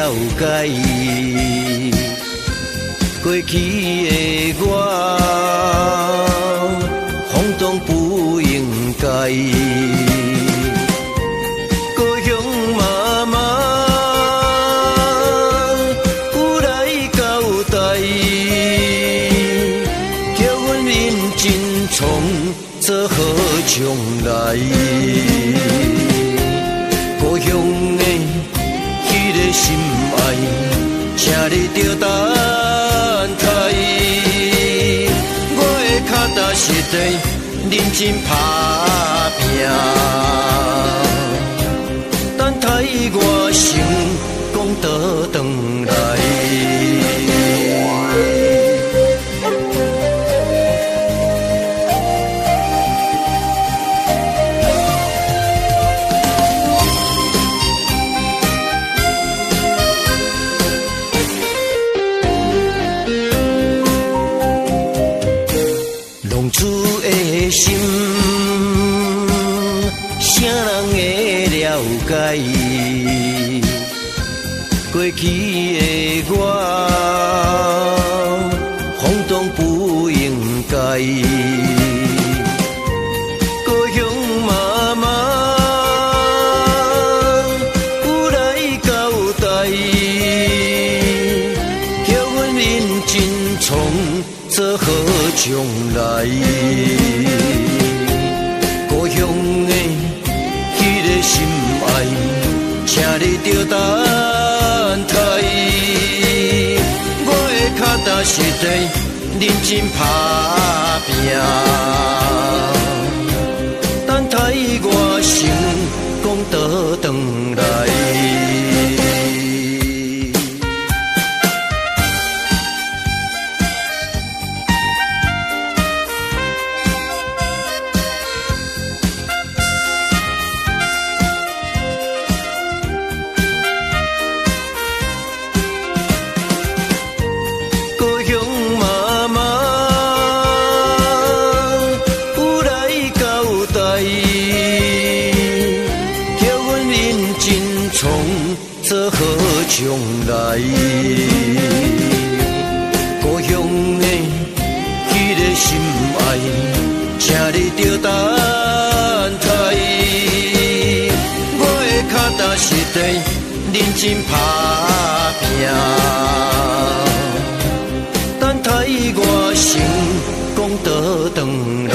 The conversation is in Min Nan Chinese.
了解？過去的我，放縱不應該。故鄉媽媽有來交代，叫阮認真創造好將來。故鄉的彼个心愛，請你著等待。我會跤踏實地認真打拼，等待我成功倒轉來。浪子的心，啥人會了解？過去的我，放縱不應該。故鄉媽媽有來交代，叫阮認真創造好將來。故鄉的彼个心愛，請你著等待。我會跤踏實地認真打拼，等待我成功倒轉來。故鄉媽媽有來交代，叫阮認真創造好將來。故鄉的彼个心愛，請你著等待。我會跤踏實地認真打拼，等待我成功倒轉來。